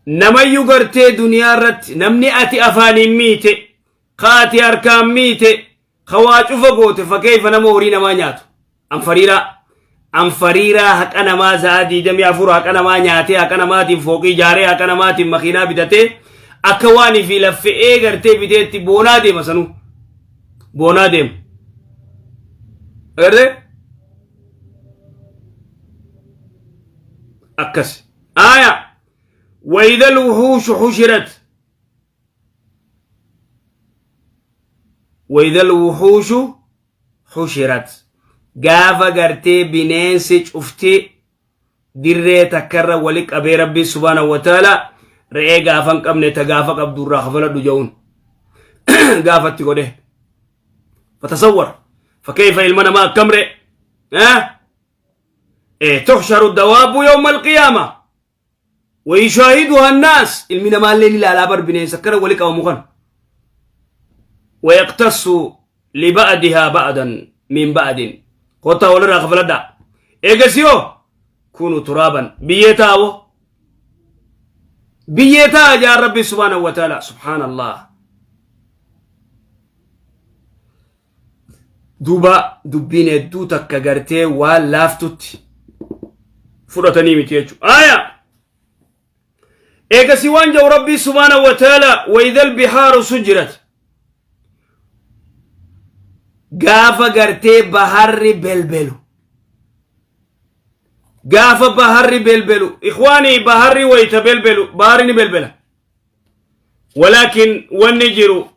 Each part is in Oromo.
Namayyuu gartee duniyaa irratti namni ati afaaniin miite, ka ati harkaan miite, ka waa cufa goote fakeeyfa nama horii namaa nyaatu. Anfariiraa. Anfariiraa haqa namaa sa'a 24 haqa namaa nyaatee haqa namaatiin fooqii ijaaree haqa namaatiin makiinaa bitatee akka waan fi laffe'ee gartee biteetti boonaa deema sanuu. Boonaa deema. Agartee? Akkas. Aaya. Wayidal wuxuushu xushirat. Wayidal wuxuushu xushirat. Gaafa gartee bineensi cufti dirree takkarra wali qabee rabbi subhaanahu wa ta'ala re'ee gaafa hin qabne ta gaafa qabdu irraa kafaladhu ja'uun gaafatti godhe. Fatasawwar. Fakkeeyfa ilma namaa akkam ree? Tuhsharu dawaabu yawma alqiyaama. Wayishaahiduha annaas ilmi namaallee ni ilaalaa bar bineensa akkana wali qabamu kana. Wayaqtassu liba'dihaa ba'dan min ba'din. Kottaa walirraa kafaladhaa. Eegasiyoo kunu turaaban biyyee taa'oo. Biyyee taa'a jaan Rabbi subhaanahu wa ta'ala subhaanallah. Duuba dubbiin hedduu takka gartee waan laaftutti fudhatanii miti jechuudha. Aya! Eegasii waan jedhu Rabbii subhaanahu wa ta'ala wayidal bihaaru sujirat. Gaafa gartee baharri belbelu. Gaafa baharri belbelu. Ikhwaanii baharri wayita belbelu baharri ni belbela. Walaakin wanni jiru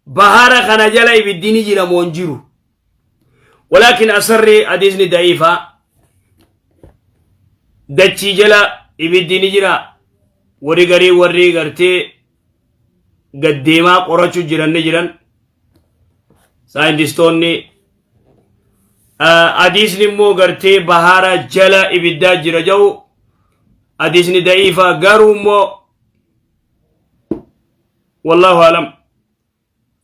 bahara kana jala ibiddi ni jira moo hin jiru walaakin asarri hadiisni da'iifa dachii jala ibiddi ni jira warri garii warri gartee gaddeemaa qorachuu jiran ni jiran saayintistoonni hadiisni immoo gartee bahara jala ibiddaa jira jedhu hadiisni da'iifa garuu immoo Wallaahu alam.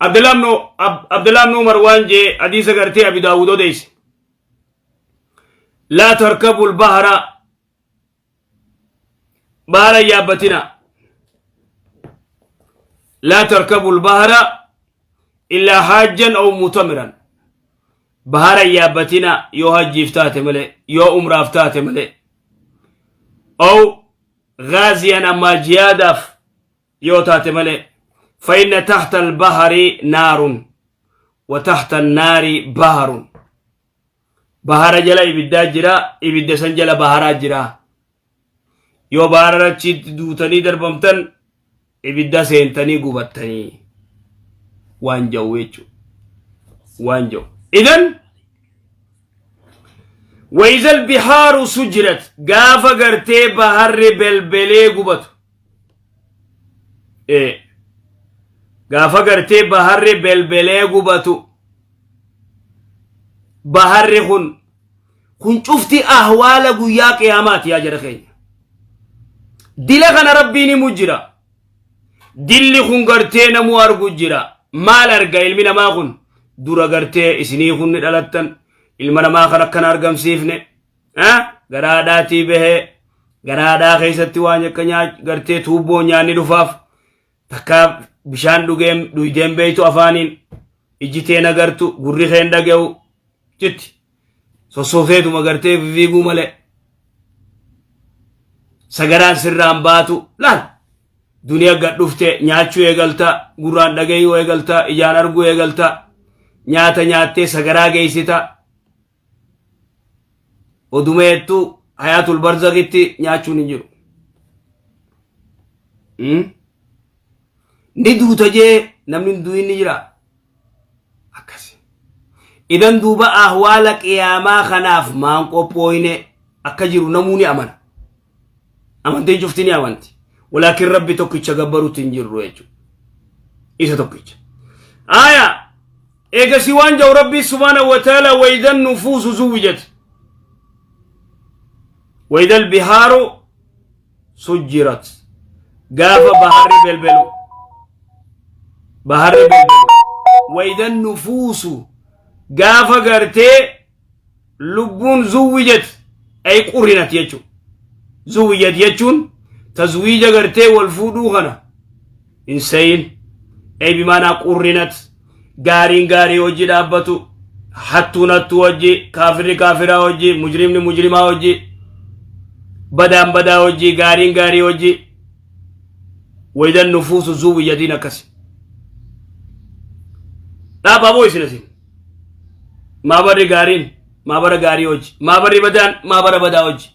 Abdullah ibn Umar waan jee hadiisa gartee Abi Daawud odeyse. Laa tarkabu albahra bahara hin yaabbatina. Laa tarkabu albahra illaa haajjan aw mutamiran. Bahara hin yaabbatina yoo hajjiif taate malee yoo umraaf taate malee. Aw gaaziyan ammaa jihaadaaf yoo taate malee fa inna tahta albahari naarun wa tahta annaari baharun bahara jala ibiddaa jira ibidda san jala baharaa jira yoo bahara achitti duutanii darbamtan ibidda seentanii gubattanii waan ja'u jechuudha waan ja'u idan وإذا البحار سجرت gaafa gartee baharri belbelee gubatu ee gaafa gartee baharri belbelee gubatu baharri kun kun cufti ahwaala guyyaa qiyaamaati yaa jara keenya dila kana rabbiin himu jira dilli kun gartee namuu argu jira maal arga ilmi namaa kun dura gartee isinii kun ni dhalattan ilma namaa kan akkana argamsiifne garaadhaatii bahee garaadhaa keessatti waan akka gartee tuubboo nyaanni dhufaaf takkaa bishaan dhugeen dhuydeen beeytu afaaniin ijji teen agartu gurri keen dhaga'u jetti sossoofeetuma gartee fiiguu malee sagaraan sirraan baatu laal duniyaa gad dhufte nyaachuu eegalta gurraan dhagayuu eegalta ijaan arguu eegalta nyaata nyaattee sagaraa geessita oduma hedduu hayaatul barzakitti nyaachuun hin jiru. Ni duuta jee namni hin du'in ni jira. Akkasi. Idan duuba ahwaala qiyaamaa kanaaf maan qophooyne akka jiru namuu ni amana. Amantiin cufti ni amanti. Walaakin Rabbi tokkicha gabbarutti hin jirru jechuudha. Isa tokkicha. Aayaa eegasi waan jedhu Rabbi subhaanahu wa ta'ala wayidan nufuusu zuwijat. Wayidal bihaaru sujjirat. Gaafa baharri belbelu. Baharri belbelu. Wayidan nufuusu gaafa gartee lubbuun zuwwijat ay qurinat jechuun zuwwijat jechuun Tazwiija gartee wal fuudhuu kana hin seyin. Ay bimaanaa qurrinat gaariin gaarii hojii dhaabbatu, hattuun hattuu hojii, kaafirri kaafiraa hojii, mujrimni mujrimaa hojii, badaan badaa hojii, gaariin gaarii hojii. Waydan nufuusu zuwwiyatiin akkasi. Dhaabaa boo isin asin. Maa barri gaariin maa bara gaarii hojii, maa barri badaan maa bara badaa hojii.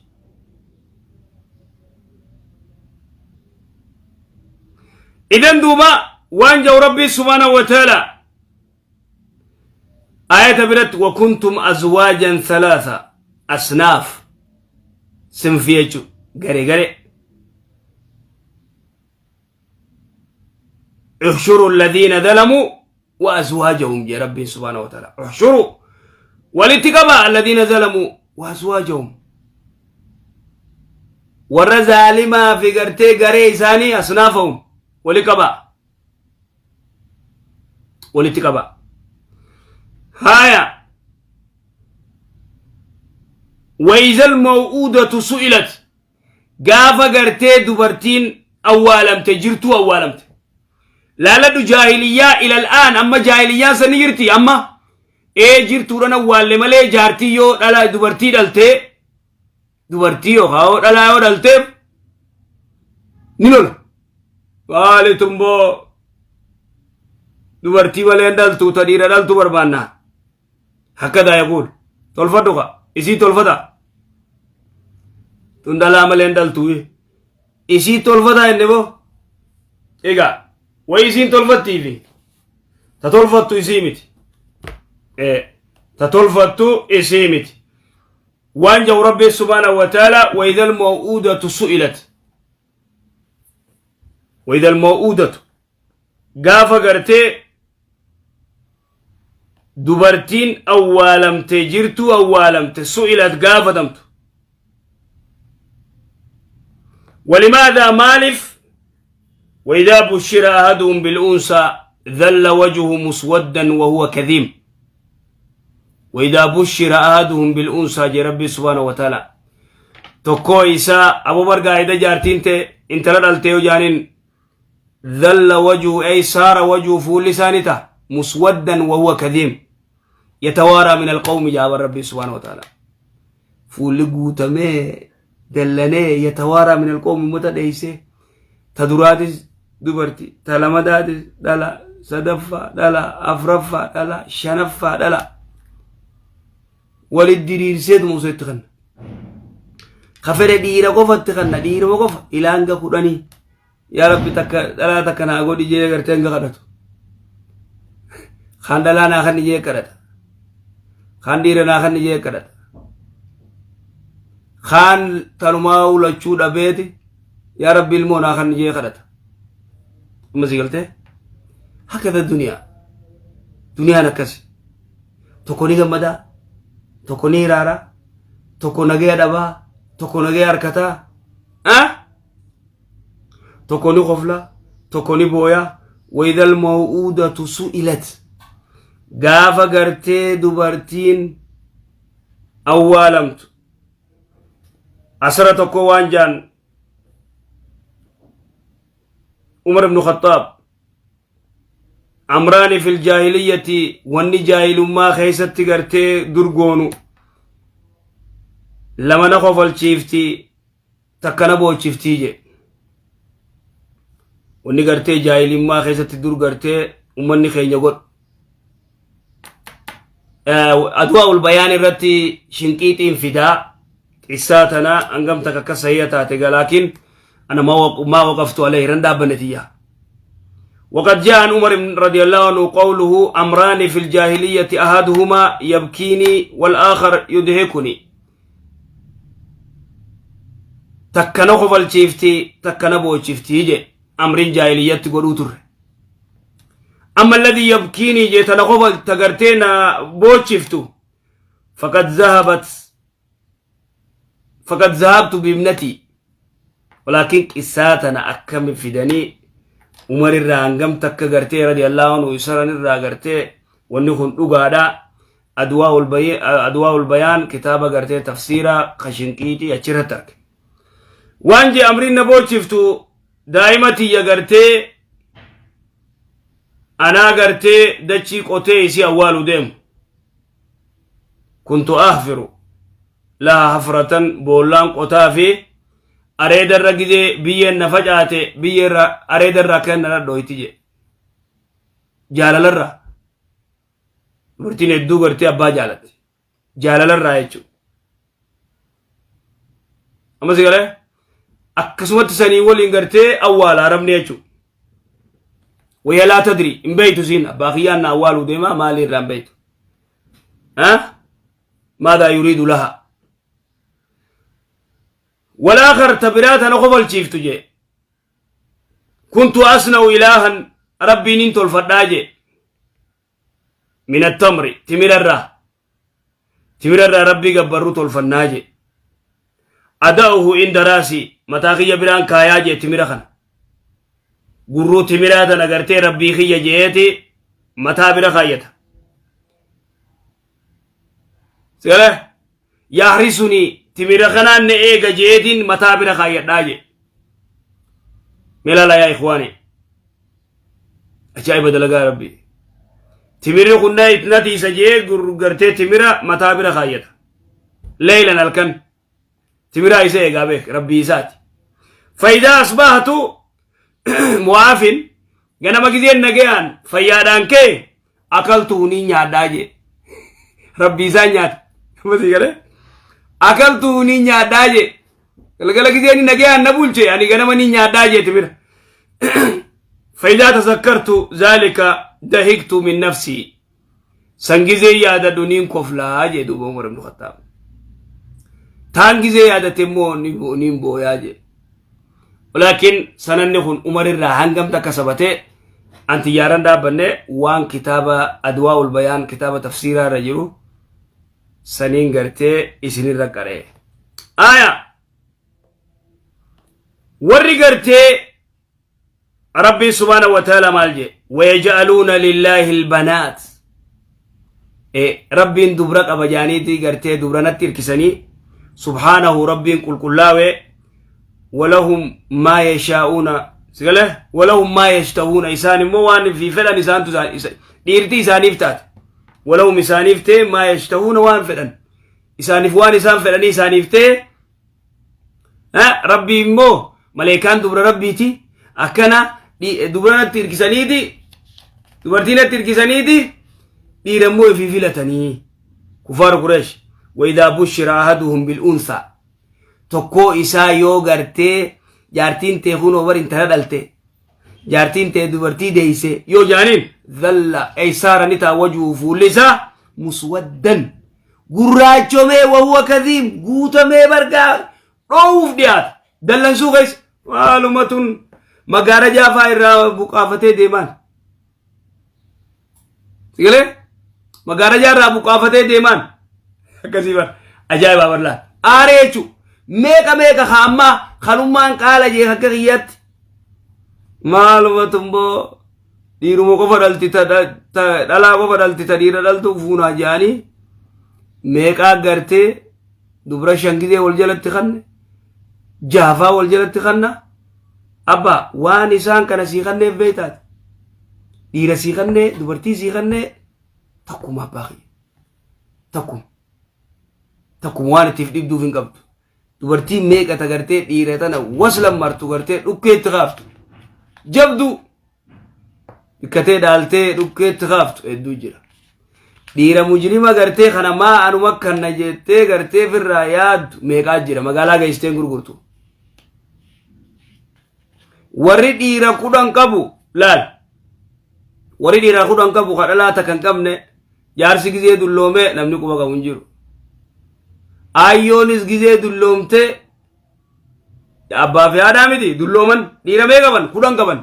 Idan duuba waan jau Rabbii subhaanahu wa ta'ala ayata biratti wakuntum azwaajan thalaatha asnaaf sinfii jechuudha garee garee. احشروا الذين ظلموا وأزواجهم يا ربي سبحانه وتعالى احشروا ولتقبع الذين ظلموا وأزواجهم warra zaalimaa fi gartee garee isaanii asnaafahum wali qabaa walitti qabaa haya waizal maw'uudatu su'ilat Gaafa gartee dubartiin awwaalamte jirtuu awwaalamte. Laaladhu jaahiliyyaa ilal aan amma jaahiliyyaan san ni jirti amma ee jirtuudhaan awwaalle malee jaartii yoo dhala dubartii dhaltee dubartii yookaan yoo dhalaa yoo dhalteef ni lola. Maali tumboo dubartii malee hin dhaltu ta dhiira dhaltu barbaanna. Hakkadaa yaquul tolfadhu ka isii tolfata tun dhalaa malee hin dhaltu isii tolfataa inni boo egaa wayi isiin tolfattiifi ta tolfattu isii miti ta tolfattu isii miti waan jau rabbi subhaanahu wa ta'ala waidal maw'uudatu su'ilat waidal maw'uudatu gaafa gartee dubartiin awwaalamte jirtuu awwaalamte su'ilat gaafatamtu ولماذا مالف وإذا بشر أحدهم بالأنثى ذل وجهه مسودا وهو كظيم وإذا بشر أحدهم بالأنثى جي ربي سبحانه وتعالى tokkoo isaa Abu Bargaa ida jaartiin tee intala dhaltee yoo jaaniin dhalla wajhu ay saara wajhu fuulli isaa ni ta'a muswaddan wa huwa kadhiim yatawaaraa min alqawmi jaaban rabbii subhaanahu wa ta'ala fuulli guutamee dallanee yatawaaraa min alqawmi ummata dheeysee ta duraatis dubarti ta lamadaatis dhala sadaffaa dhala afraffaa dhala shanaffaa dhala walit diriirseetuma osoo itti kanna ka fedhe dhiira qofa itti kanna dhiiruma qofa ilaa hanga kudhanii yaa rabbi takka dhalaa takka naa godhi jee gartee hanga kadhatu kaan dhalaa naa kanni jee kadhata kaan dhiira naa kanni jee kadhata kaan tanumaa ulachuu dhabeeti yaa rabbi ilmoo naa kanni jee kadhata amma si galtee hakada duniyaa duniyaan akkasi Tokko ni gammadaa, tokko ni hiraaraa, tokko nagaya dhabaa, tokko nagaya harkataa, ah? Tokko ni koflaa, tokko ni booyaa. Waidal maw'uudatu su'ilat. Gaafa gartee dubartiin awwaalamtu. Asira tokko waan jaan Umar ibn Khattaab Amraani fil jaahiliyyati wanni jaahilummaa keessatti gartee durgoonu lama na kofalchiifti takka na boochiftii jedhe. Wanni gartee jaahilummaa keessatti dur gartee ummanni keenya godhu. Adwaa ul bayaan irratti shinqiixiin fidaa qissaa tana hangam takka akka sahiha taate galaakin ana maa waqaftu alayhi irran dhaabbanne tiyya. وقد جاء عن عمر رضي الله عنه قوله أمران في الجاهلية أحدهما يبكيني والآخر يدهكني takka na kofalchiifti takka na boochifti je amrin jaahiliyyatti godhuu turre amma alladii yabkiinii jee tana kofal ta gartee na boochiftu faqad zahabat faqad zahabtu bibnatii walaakin qissaa tana akkami fidanii umar irraa hangam takka gartee radiyallahu anhu isaran irraa gartee wanni kun dhugaadha adwaa'ul bayaan kitaaba gartee tafsiira ka shinqiixii achirratti arge. Waan jee amriin na boochiftu daa'ima tiyya gartee anaa gartee dachii qotee isii awwaalu deemu. Kuntu ahfiru laha hafratan boollaan qotaa fi areedarra gizee biyyeen na facaate biyyeerra areedarra akka na dhadhooyti jee. Jaalalarra dubartiin hedduu gartee abbaa jaalatti. Jaalalarraa jechuudha. Amma si galee akkasumatti sanii waliin gartee awwaala arabni jechuudha. Wayya laa tadri hin beeytu siin abbaa kiyyaan na awwaaluu deema maalii irraa hin beeytu. Maadaa yuriidu laha. Walaakhar ta biraa tana kofalchiiftu jee. Kuntu asna'u ilaahan rabbiin hin tolfadhaa jee. Min attamri timirarraa timirarraa rabbii gabbarru tolfannaa jee ada'uhu inda raasii mataa kiyya biraan kaayaa jee timira kana gurruu timiraa tana gartee rabbii kiyya jeeti mataa bira kaayyata sigale yahrisuni timira kanaan na eega jeetiin mataa bira kaayyadhaa jee melala yaa ikhwaani Ajaa'iba dalagaa rabbii. Timirri kun na na tiisa jee gartee timira mataa bira kaayyata. Leeylan halkan timiraa isa eegaa beek rabbii isaati. Faayidaa asbaahatu mu'aafin ganama gizeen nagayaan fayyaadhaan kee akaltuu ni nyaadhaa jee. Rabbii isaa nyaata. Masii galee akaltuu ni nyaadhaa jee. Galgala gizeen nagayaan na bulche ani ganama ni nyaadhaa jee timira. فإذا تذكرت ذلك دهكت من نفسي سنجزي يادا دونين كفلا جي دوبا عمر بن الخطاب تان جزي يادا تمو نين بويا جي ولكن سنن خن عمر الرا هنگم تكسبته أنت ياران دابنه وان كتاب أدواء البيان كتاب تفسير رجلو سنين غرتي إسنين رقره آية warri gartee rabbiin subhaana wa ta'ala maal jee wayaj'aluuna lillaahi albanaat rabbiin dubra qaba jaaniitii gartee dubranatti hirkisanii subhaanahu rabbiin qulqullaawee walahum maa yashaa'uuna sigale walahum maa yashtahuuna isaan immoo waan fi fedhan isaantu dhiirti isaaniif taate walahum isaaniif ta'e maa yashtahuuna waan fedhan isaaniif waan isaan fedhanii isaaniif ta'e Rabbii immoo maleekaan dubra rabbiiti akkana dubra natti hirkisaniiti dubartii natti hirkisaniiti dhiira immoo ifii filatanii kufaar qureesh wayidaa bushira ahaduhum bil unsaa tokkoo isaa yoo gartee jaartiin tee kunoo bar intala dhalte jaartiin tee dubartii deeyse yoo jaaniin dhalla eysaara ni ta'a wajuu fuulli isaa muswaddan gurraachomee wahuwa kadhiim guutamee bargaa dhoowuuf dhiyaata dallansuu keessa maaluma tun magaara jaafaa irraa buqaafatee deemaan sigalee magaara jaarraa buqaafatee deemaan akkasii bar ajaa'ibaa barlaa aaree jechuun meeqa meeqa ka ammaa kanummaan qaala jee akka kiyyaatti maaluma tumboo dhiiruma qofa dhalti ta dhalaa qofa dhalti ta dhiira dhaltu fuunaa jedhanii meeqaa gartee dubra shan gizee wal jalatti kanne jaafaa wal jalatti kanna abbaa waan isaan kana sii kanneef beektaati dhiira sii kannee dubartii sii kannee takkuma abbaa kiyya takkuma takkuma waan ittiif dhibduuf hin qabdu Dubartiin meeqa ta gartee dhiira tana waslan martu gartee dhukkeetti kaaftu. Jabduu dhikkatee dhaaltee dhukkeetti kaaftu hedduu jira. Dhiira mujrima gartee kana maa anuma kanna jettee gartee firraa yaaddu meeqaa jira magaalaa geessitee gurgurtu. Warri dhiira 10 qabu laal. Warri dhiira 10 qabu ka dhalaa takka hin qabne jaarsi gizee dulloomee namni quba qabu hin jiru. Aayyoonis gizee dulloomtee abbaa fi haadhaa miti dullooman dhiira mee qaban 10 qaban.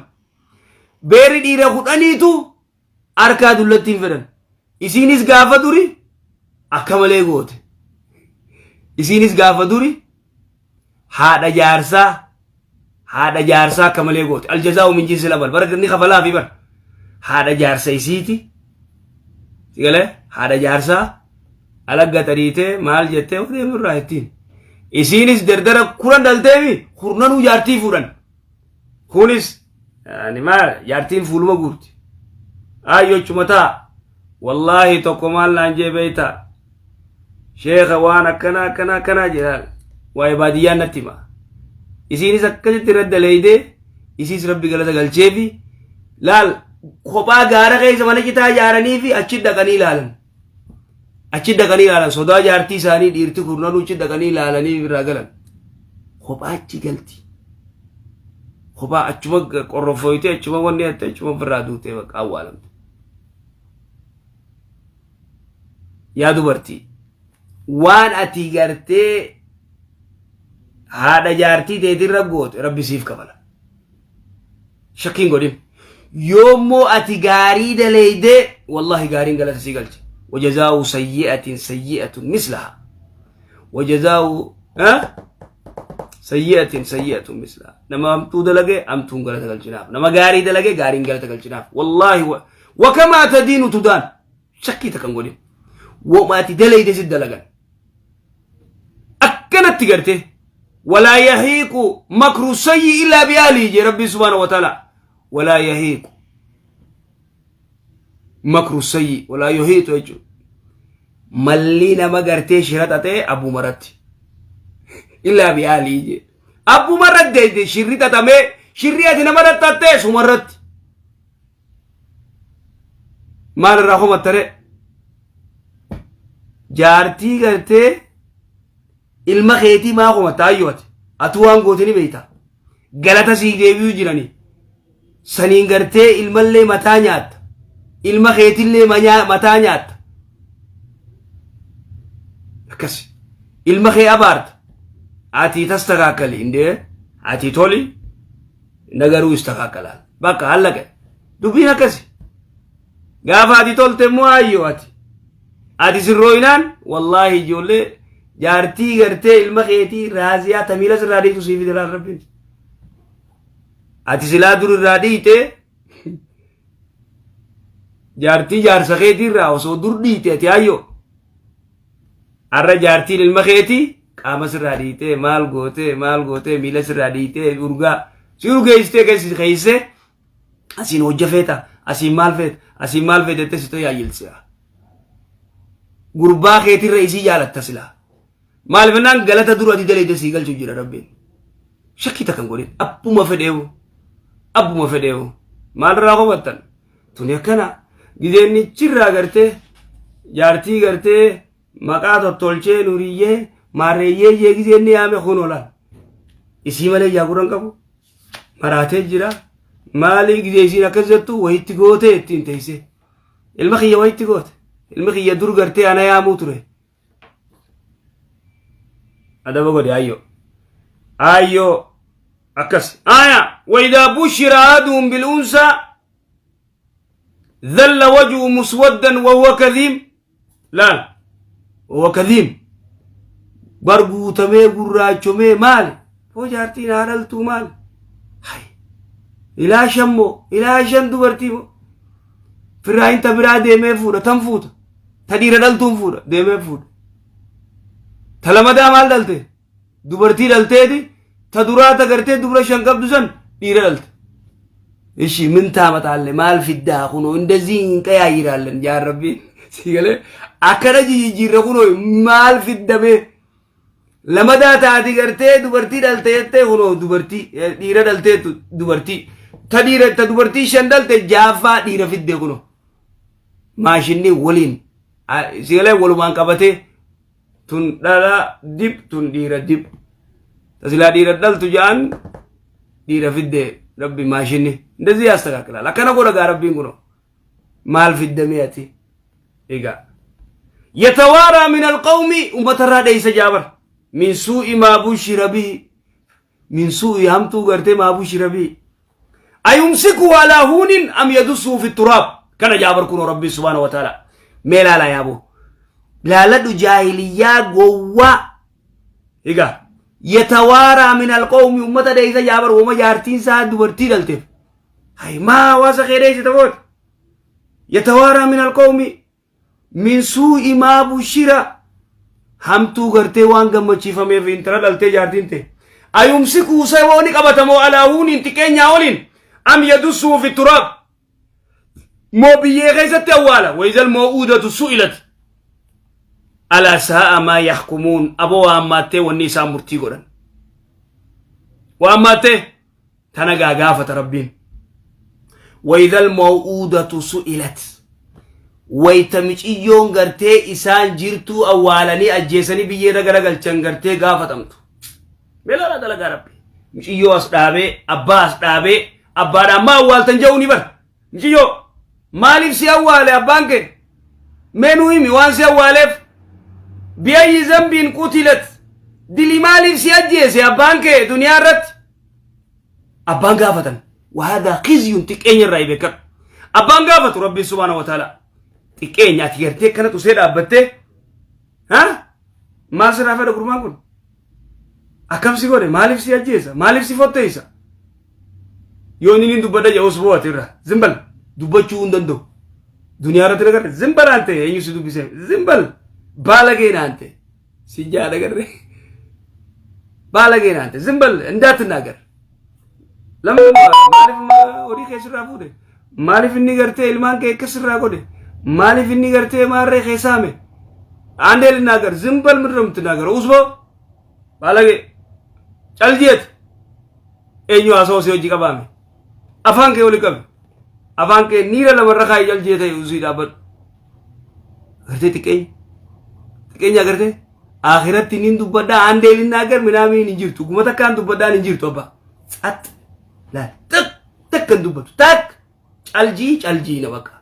Beerri dhiira 10tu harkaa dullattiin fedhan. Isiinis gaafa duri akka malee goote. Isiinis gaafa duri haadha jaarsaa haadha jaarsaa akka malee goote. Aljazaa'u min jinsi lamal bara ni kafalaa fi bara haadha jaarsa isiiti. Sigalee haadha jaarsaa alagga xariitee maal jettee odeemu irraa ittiin. Isiinis dardara 10 dhalteemi kurnanuu jaartii fuudhan. Kunis ani maal jaartiin fuuluma guurti. Ayyoo achuma taa. Wallaahi tokko maal naan jee beeyta. Sheekha waan akkanaa akkanaa akkanaa jedhaan waa'ee baadiyyaan natti hima. Isiinis akkasitti irra daleeydee isiis rabbi galata galcheefi laal kophaa gaara keessa mana citaa ijaaranii fi achi dhaqanii ilaalan. Achi dhaqanii ilaalan sodaa jaartii isaanii dhiirti kurnanuu achi dhaqanii ilaalanii irraa galan. Kophaa achi galti. Kophaa achuma qorrofoytee achuma wanni hatte achuma ofirraa duutee bakka awwaalamte. Yaa dubartii waan ati gartee haadha jaartii teetirra goote rabbi siif kafala. Shakkiin godhin. Yoommoo ati gaarii daleeydee wallahi gaariin galata sii galcha. Wajazaa'u sayyi'atin sayyi'atun mislaha. Wajazaa'u sayyi'atin sayyi'atun mislaha. Nama hamtuu dalage hamtuun galata galchinaaf. Nama gaarii dalage gaariin galata galchinaaf. Wallahi wakamaa tadiinu tudaan. Shakkii takka hin godhin. Woma ati daleyde si dalagan. Akkanatti gartee walaa yahiiqu makru sayyi illaa bi'aalihi jee Rabbiin subhaanahu wa ta'ala. Walaa yahiiqu makru sayyi walaa yuhiitu jechuudha. Malli nama gartee shira xaxee abbumarratti. Illaa bi'aalihi jee. Abbumarratti deeyde shirri xaxamee shirri ati namarratti xaxxee sumarratti. Maal irraa komattare? Jaartii gartee ilma keetii maa komatta ayyoo ati? Atuu waan goote ni beekta. Galata sii deebi'uu jiranii. Saniin gartee ilmallee mataa nyaatta. Ilma keetillee mataa nyaatta. Akkas. Ilma kee abaarta. Ati tastakaakali indee ati toli nagaruu istakaakalaal. Bakka hallaqe. Dubbiin akkasi. Gaafa ati tolte immoo ayyoo ati. Ati sirrooyinaan wallaahi ijoollee jaartii gartee ilma keetii raaziyaa tamiila sirraa dhiitu siif fide rabbiin. Ati silaa dur irraa dhiite jaartii jaarsa keetii irraa osoo dur dhiite ati ayyoo. Har'a jaartiin ilma keetii qaama sirraa dhiitee maal gootee maal gootee miila sirraa dhiitee urgaa si urgeessitee keessa keessee asiin hojja feeta asiin maal feeta asiin maal feeta jettee si tajaajilti. Gurbaa keetirra isii jaalatta silaa. Maaliif jennaan galata dura ati daleeyde sii galchuu jira rabbiin. Shakkii takka hin godhin abbuma fedheewu abbuma fedheewu maalirraa kobattan tuni akkana gizeennichirraa gartee jaartii gartee maqaa tottolchee nuriyyee maarreeyyee jee gizeenni yaame kun olaan isii malee jaagurran qabu maraatee jira maalii gizee isiin akkas jettu wayitti gootee ittiin teessee ilma kiyya wayitti goote ilmi kiyya dur gartee ana yaamuu ture Adaba godhi ayyo. Ayyo akkas. Aya waidaa bushira ahaduhum bil'unsaa dhalla wajhu muswaddan wa huwa kadhiim. Laal wa huwa kadhiim. Bar guutamee gurraachomee maali? Hoo jaartiin haa dhaltuu maali? Hay. Ilaa shan moo? Ilaa shan dubartii moo? Firaayin ta biraa deemee fuudha tan fuuta. Ta dhiira dhaltuun fuudha deemee fuudha. Ta lamadaa maal dhalte? Dubartii dhalteeti ta duraa ta gartee dubra shan qabdu san dhiira dhalte. Ishi min taamaxaalle maal fiddaa kunoo indazii hin qayaayiraallen jaan rabbiin si galee akkana jijjiirra kunoo maal fiddamee lamadaa taati gartee dubartii dhalte jettee kunoo dubartii dhiira dhalteetu dubartii ta dhiira ta dubartii shan dhalte jaaffaa dhiira fiddee kunoo. Maashinni waliin sigalee walumaan qabatee tun dhala dib tun dhiira dib tasilaa dhiira dhaltu ja'an dhiira fidde rabbi maashinni እንደዚህ ያስተካክላል akkana godha gaa rabbiin kuno maal fiddamee ati egaa yatawaaraa min alqawmi ummatarraa dheeysa jaabar min suu'i maa bushira bihi min suu'i hamtuu gartee maa bushira bihi ayumsiku alaa huunin am yadussuu fi turaab kana jaabar kunoo rabbii subhaana wa ta'ala mee laalaa yaaboo laaladhu jaahiliyyaa gowwaa egaa yatawaaraa min alqawmi ummata dheeysa jaabar woma jaartiin isaa dubartii dhalteef hay maa hawaasa kee dheeysita bood yatawaaraa min alqawmi min suu'i maa bushira. Hamtuu gartee waan gammachiifameef intala dhaltee jaartiin ta'e. Ayumsikuu saboo ni qabatamoo alaahuuniin xiqqeenyaa oliin am yadussuu fi turaab. Moo biyyee keessatti awwaala wayzal moo'uudatu su'ilat. Alaa saa'a maa yaxkumuun aboo waa hammaattee wanni isaan murtii godhan. Waa hammaattee tana gaa gaafata rabbiin. Wayzal moo'uudatu su'ilat. Wayta miciyyoon gartee isaan jirtuu awwaalanii ajjeesanii biyyee irra garagalchan gartee gaafatamtu. Meelaalaa dalagaa rabbi. Miciyyoo as dhaabee abbaa as dhaabee abbaadhaan maa awwaaltan jedhuu ni bara. Miciyyoo maaliif si awwaale abbaan kee? Mee nuu himi waan si awwaaleef. Biyayyi zambiin qutilat. Dili maaliif si ajjeese abbaan kee duniyaa irratti? Abbaan gaafatan. Wahaadaa khizyun xiqqeenya irraa beekadhu. Abbaan gaafatu rabbiin subhaanahu wa ta'ala. Xiqqeenya ati gartee akkana tusee dhaabbattee. Ha? Maal sirraa fedha gurbaan kun? Akkam si godhe? Maaliif si ajjeesa? Maaliif si fotteessa? Yoo inni niin dubbadha jedhu osoo ati irraa. Zimbal dubbachuu hin danda'u. Duniyaa irratti nagarre zimbal aan ta'e eenyu si dubbisee? Zimbal baalagee naan ta'e. Si jaala garre. Baalagee naan ta'e. Zimbal እንዳትናገር. Lamni maaliif horii kee sirraa fuudhe? Maaliif inni gartee ilmaan kee akka sirraa godhe? Maaliif inni gartee maarree kee saame? አንዴ ልናገር፣ ዝም በል። ምንድን ነው የምትናገረው? ኡስቦ ባለጌ caljeet eenyu haasawaa si hojii qabaame afaan kee oli qabi afaan kee niira lamarra kaayee caljee ta'e usii dhaabbadhu. Agartee xiqqeenya xiqqeenya agartee akhiratti nin dubbadhaa andee linnaagar minaamiin hin jirtu guma takkaan dubbadhaan hin jirtu abbaa tsat laal tak takka hin dubbatu tak caljii caljii na bakka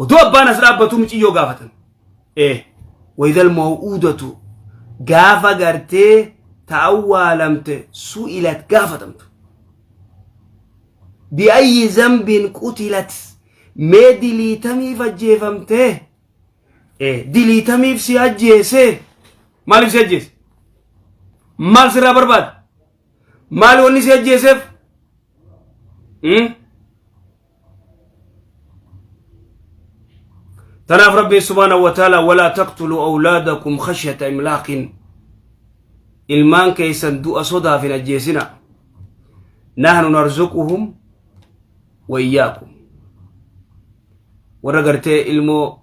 odoo abbaan as dhaabbatu miciyyoo gaafatan ee wayidal maw'uudatu gaafa gartee ta'awwaalamte su'ilat gaafatamtu bi'ayyi zambin qutilat mee diliitamiif ajjeefamtee ee diliitamiif si ajjeesee maaliif si ajjeese maal sirraa barbaade maal wanni si ajjeeseef? Tanaaf Rabbiin subhaanahu wa ta'ala walaa taqtuluu awlaadakum khashyata imlaaqin ilmaan keessan du'a sodaaf hin ajjeesina nahnu narzuquhum wa iyyaakum warra gartee ilmoo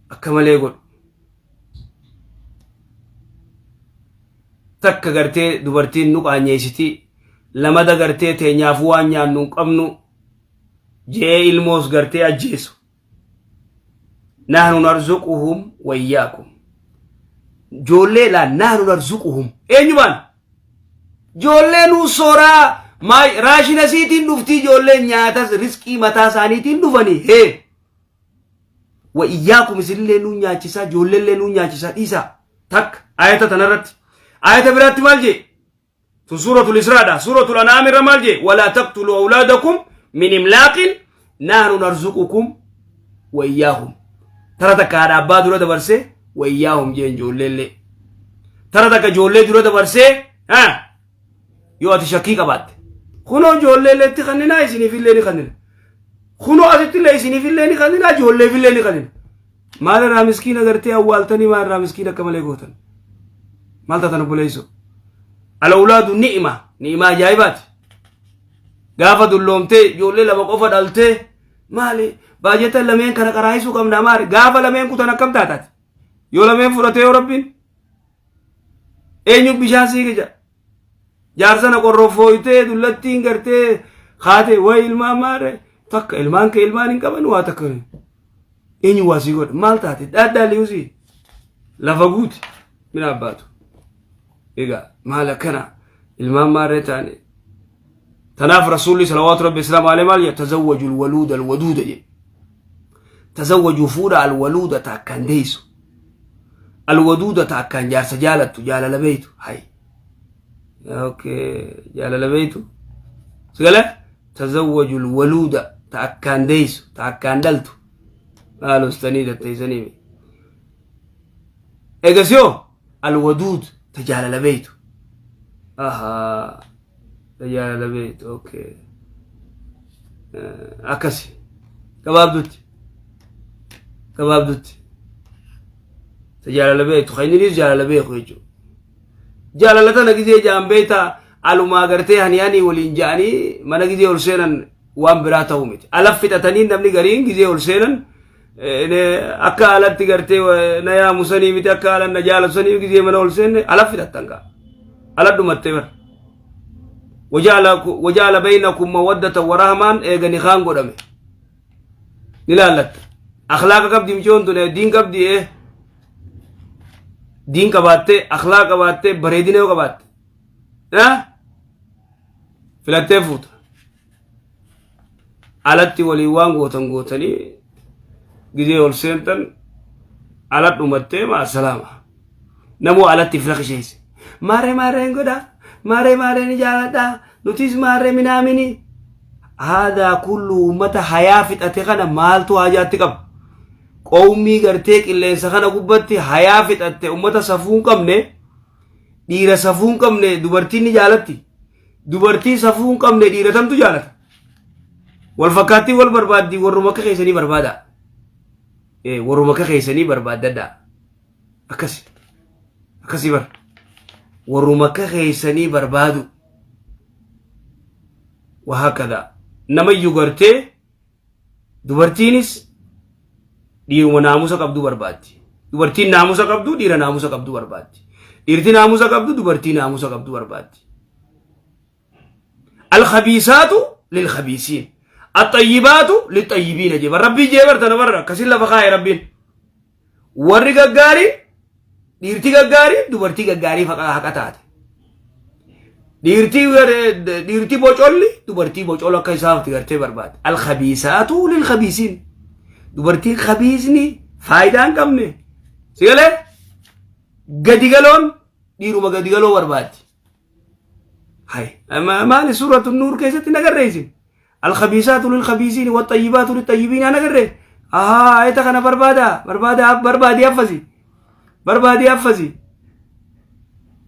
akka malee godhu takka gartee dubartiin nu qaanyeessiti lamada gartee teenyaafuu waan nyaannu hin qabnu je'ee ilmoos gartee ajjeesu nahnu narzuquhum wayyaakum joollee laan nahnu narzuquhum eenyu baan joollee nuu sooraa raashina siitiin dhuftii ijoolleen nyaatas riskii mataa isaaniitiin dhufanii hee wa iyyaakum isinillee nuu nyaachisaa ijoolleellee nuu nyaachisaa dhiisaa takka ayata tanarratti ayata biraatti maal jee tun suuratul israadha suuratul an'aam irra maal jee walaa taqtulu awlaadakum min imlaaqin nahnu narzuqukum wa iyyaahum tara takka haadha abbaa dura dabarsee wa iyyaahum jeen ijoolleellee tara takka ijoollee dura dabarsee ha yoo ati shakkii qabaatte kunoo ijoolleellee itti kanninaa isiniifillee ni kannina kunoo asittillee isiniifillee ni kannina ijoolleefillee ni kannina maal irraa miskiina gartee awwaaltanii maal irraa miskiina akka malee gootan maal taatan obboleessoo alawlaadu ni'ima ni'imaa ajaa'ibaati gaafa dulloomtee ijoollee lama qofa dhaltee maali baajata lameen kana qaraayisuu qabna maali gaafa lameen kutan akkam taataati yoo lameen fudhatee yoo rabbiin eenyu bishaan sii qija jaarsana qorroffooytee dullattiin gartee kaatee way ilmaan maare takka ilmaan kee ilmaan hin qaban waa takka eenyu waa sii godha maal taate dhaadhaa liyuusii lafa guuti mina abbaatu egaa maal akkana ilmaan maarree taane tanaaf rasuulli salawaatu rabbi islaamu alayhi maal jedha tazawwaju alwaluuda alwaduuda jedhe tazawwaju fuudha alwaluuda ta akkaan deeysu alwaduuda ta akkaan jaarsa jaalattu jaalala beeytu hay okay jaalala beeytu sigale tazawwaju alwaluuda ta akkaan deeysu ta akkaan dhaltu maal ustanii datteeysanii egasiyoo alwaduud ta jaalala beeytu ahaa ta jaalala beeytu okay akkasi gabaabdutti gabaabdutti. Ta jaalala beektu kan inninis jaalala beeku jechuudha. Jaalala tana gizee ja'an beektaa alumaa gartee hani hani waliin ja'anii mana gizee ol seenan waan biraa ta'uu miti. Ala fixatanii namni gariin gizee ol seenan akka alatti gartee na yaamu sanii miti akka ala na jaalatu sanii gizee mana ol seenne ala fixattan kaa. Ala dhumattee bara. Wajaala baynakum mawaddatan wa rahmaan eega nikaan godhame. Ni laallatta. Akhlaaqa qabdi micoon tun diin qabdi ee. Diin qabaattee akhlaaqa qabaattee bareedina yoo qabaatte. Filattee fuuta. Alatti waliin waan gootan gootanii gizee ol seentan ala dhumattee maa salaama. Namuu alatti fira kisheesse. Maarree maarree hin godha. Maarree maarree ni jaaladha. Nutis maarree minaamini. Haadaa kullu uummata hayaa fixate kana maaltu haajaatti qaba? Qowmii gartee qilleensa kana gubbatti hayaa fixatte uummata safuu hin qabne dhiira safuu hin qabne dubartiin ni jaalatti. Dubartii safuu hin qabne dhiira tamtu jaalata. Wal fakkaattii wal barbaaddi warruma akka keessanii barbaada. Warruma akka keessanii barbaaddadha. Akkasi. Akkasii bar. Warruma akka keessanii barbaadu. Wahaakada. Namayyuu gartee dubartiinis dhiiruma naamusa qabdu barbaaddi. Dubartiin naamusa qabdu dhiira naamusa qabdu barbaaddi. Dhiirti naamusa qabdu dubartii naamusa qabdu barbaaddi. Alkhabiisaatu lilkhabiisiin. Axayyibaatu lixayyibiina jee. Rabbii jee bartana barra akkasiin lafa kaa'e rabbiin. Warri gaggaarii dhiirti gaggaarii dubartii gaggaarii haqa taate. Dhiirti bocolli dubartii bocola akka isaaf gartee barbaade. Alkhabiisaatu lilkhabiisiin. Dubartiin khabiisni faayidaa hin qabne. Si galee? Gadi galoon dhiiruma gadi galoo barbaaddi. Hay, maali suuratu nuur keessatti nagarreessin? Alkhabiisaatu lilkhabiisiin waxxayyibaatu lixxayyibiin aan agarree? Ahaa, ayata kana barbaada, barbaada, barbaadii affasi. Barbaadii affasi.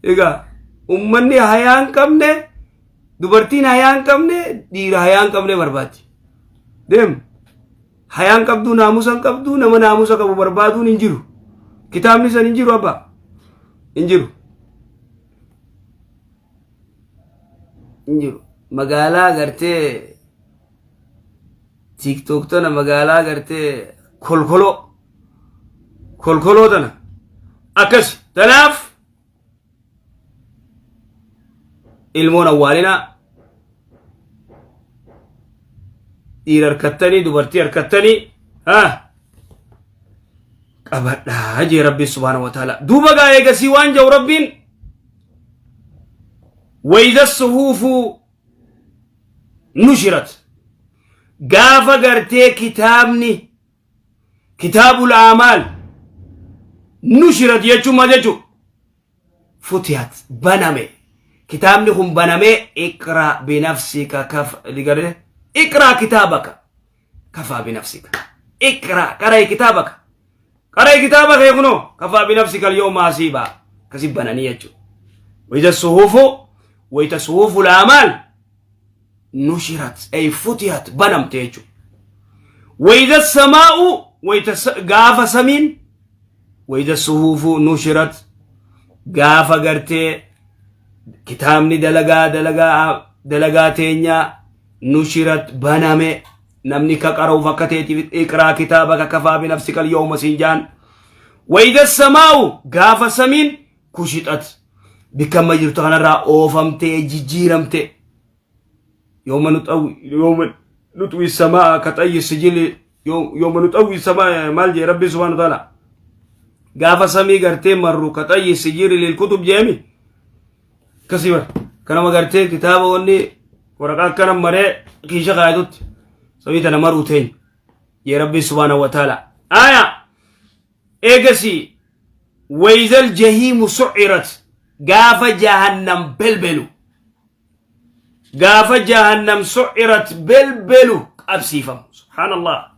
Egaa, ummanni hayaa hin qabne, dubartiin hayaa hin qabne, dhiira hayaa hin qabne barbaaddi. Deem. Hayaa hin qabdu, naamusa hin qabdu, nama naamusa qabu barbaaduun hin jiru. Kitaabni san hin jiru abbaa. Hin jiru. Hin jiru. Magaalaa gartee TikTok tana magaalaa gartee kolkoloo kolkoloo tana akkas tanaaf ilmoon awwaalinaa dhiira harkattanii dubartii harkattanii haa qabadhaa jee rabbiin subhaana wa ta'ala duuba gaa eegasii waan jedhu rabbiin wayda suhuufu nushirat gaafa gartee kitaabni kitaabul aamaal nushirat jechuun maal jechuu futiyat baname kitaabni kun banamee iqraa binafsika kaf ligare iqraa kitaabaka kafaa binafsika iqraa qarai kitaabaka qarai kitaaba kee kunoo kafaa binafsika alyawma hasiibaa akkasi bananii jechuudha wayita suhufu wayita suhufu laamaal nushirat ay futiyat banamte jechuudha wayita samaa'u wayita gaafa samiin wayita suhufu nushirat gaafa gartee kitaabni dalagaa dalagaa dalagaa teenyaa nushirat baname namni ka qara'uuf akka teetiif iqraa kitaabaka kafaa binafsika alyawma siin jaan wayida samaa'u gaafa samiin kushixat bikka amma jirtu kanarraa oofamtee jijjiiramte yooma nuxawi yooma nuxwi samaa ka xayyi sijili yooma nuxawi samaa maal jee rabbi subhaanahu wa ta'ala gaafa samii gartee marru ka xayyi sijili lil kutub jeemi Akkasii bara. Kanama gartee kitaaba wanni waraqaa akkana maree kiisha kaayatutti samii tana maruu teenya. Jee Rabbiin subhaanahu wa ta'ala. Aya! Eegasii wayzal jahiimu sucirat gaafa jahannam belbelu. Gaafa jahannam sucirat belbelu qabsiifamu. Subhaanallah.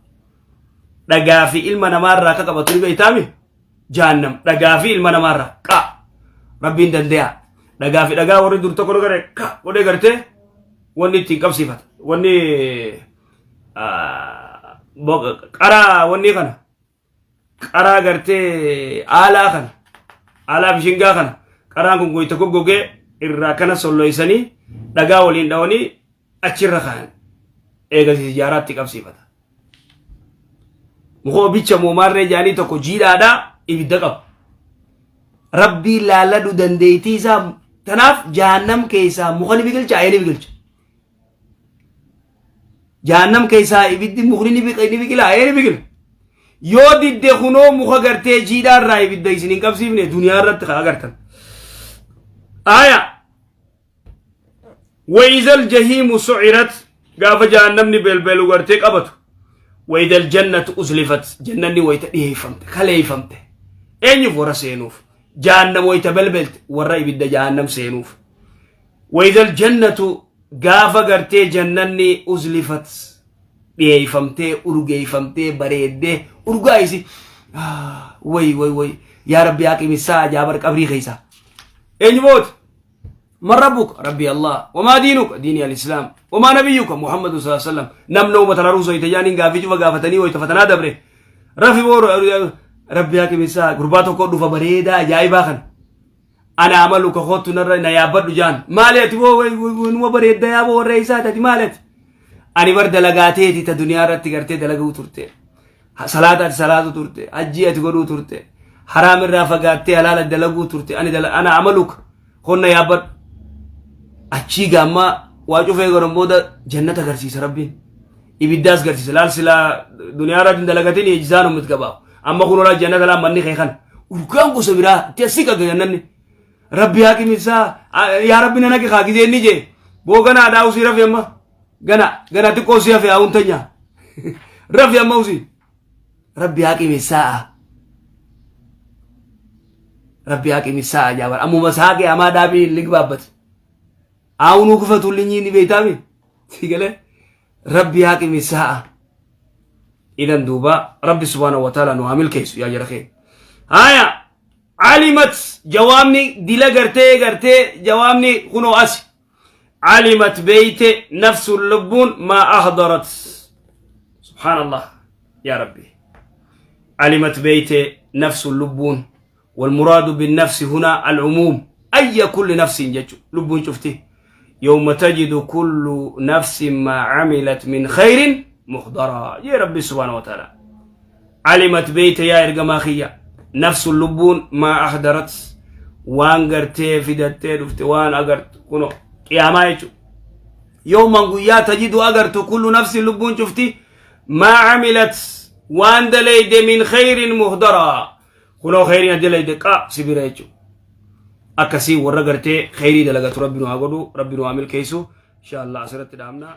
Dhagaa fi ilma namaarraa akka qabatu ni beektaami? Jahannam dhagaa fi ilma namaarraa qa rabbiin dande'a dhagaa fi dhagaa warri dur tokko gare ka godhee gartee wanni ittiin qabsiifata wanni qaraa wanni kana Qaraa gartee aalaa kana aalaa bishingaa kana qaraan kun goyta goggogee irraa kana solloysanii dhagaa waliin dhawanii achirra kaayan. Eegas ijaaraatti qabsiifata. Mukoo bicha moomaarree jaanii tokko jiidhaadhaa ibidda qaba. Rabbii laalladhu dandeettii isaa tanaaf jahannam keessaa muka ni biqilcha ee ni biqilcha. Jahannam keessaa ibiddi mukni ni biqila ee ni biqila. Yoo didde kunoo muka gartee jiidhaa irraa ibidda isin hin qabsiifne duniyaa irratti haa agartan. Aya. Wayizal jahiimu sucirat gaafa jahannamni belbelu gartee qabatu. Wayidal jannatu uzlifat jannanni wayita dhiyeeffamte kaleeffamte. Eenyuuf warra seenuuf. Jahannam wayita belbelte warra ibidda jahannam seenuuf. Wayidal jannatu gaafa gartee jannanni uzlifat dhiyeeffamtee urgeeffamtee bareeddee urgaa isi way way way yaa rabbi aqimi saa jaabar qabrii keessa eenyu mooti man rabbuka rabbi allah wamaa diinuka diini alislaam wamaa nabiyyuka muhammadu sallallahu alaihi wasallam namna ummata laruusa wayita jaaniin gaafii cufa gaafatanii wayita fatanaa dabre rafi boor rabbi aqimi saa gurbaa tokko dhufa bareedaa ajaa'ibaa kana ana amaluka kottu narra na yaabbadhu jaan maali ati boo numa bareedda yaaboo warra isaati ati maali ati ani bar dalagaateeti ta duniyaa irratti gartee dalaguu turte salaata ati salaatu turte hajjii ati godhuu turte haraam irraa fagaattee halaala dalaguu turte ani ana amaluka konna yaabbadhu achii gaammaa waa cufee godhan booda jannata agarsiisa rabbiin ibiddaas garsiisa laal silaa duniyaa irratti hin dalagatin ijisaan ummit gabaaf amma kun olaa jannata laa manni kee kana urgaan gosa biraa itti asii qaga jannanni rabbi haaqim isaa yaa rabbi nana kaa gizee inni jee boo ganaa dhaa usii rafi amma gana gana xiqqoo usii hafe haa'uun tanya rafi amma usii rabbi haaqim isaa rabbi haaqim isaa jaabar ammuma saaqee amaa dhaabii ligbaabbate Aawunuu kufatu linyii ni beeytaami si galee rabbi haaqimi saa'a idan duuba rabbi subhaanahu wa ta'ala nu haa milkeessu yaa jara keenya haya alimat jawaabni dila gartee gartee jawaabni kunoo asi alimat beeyte nafsun lubbuun maa ahdarat subhaan allah yaa rabbi alimat beeyte nafsun lubbuun والمراد بالنفس هنا العموم أي كل نفس جج لب شفتي يوم تجد كل نفس ما عملت من خير محضرا يا ربي سبحانه وتعالى علمت بيت يا إرجماخية نفس اللبون ما أحضرت وان قرتي فدتي دفت وان أقرت كنو قياما يجو يوم قيا تجد أقرت كل نفس لبون شفتي ما عملت وان دليد من خير مهدرا Kunoo kheyriin ati dalayde qaa si bira jechuudha. Akkasii warra gartee kheyrii dalagatu rabbi nu haa godhu rabbi nu haa milkeessu insha Allah asirratti dhaabna.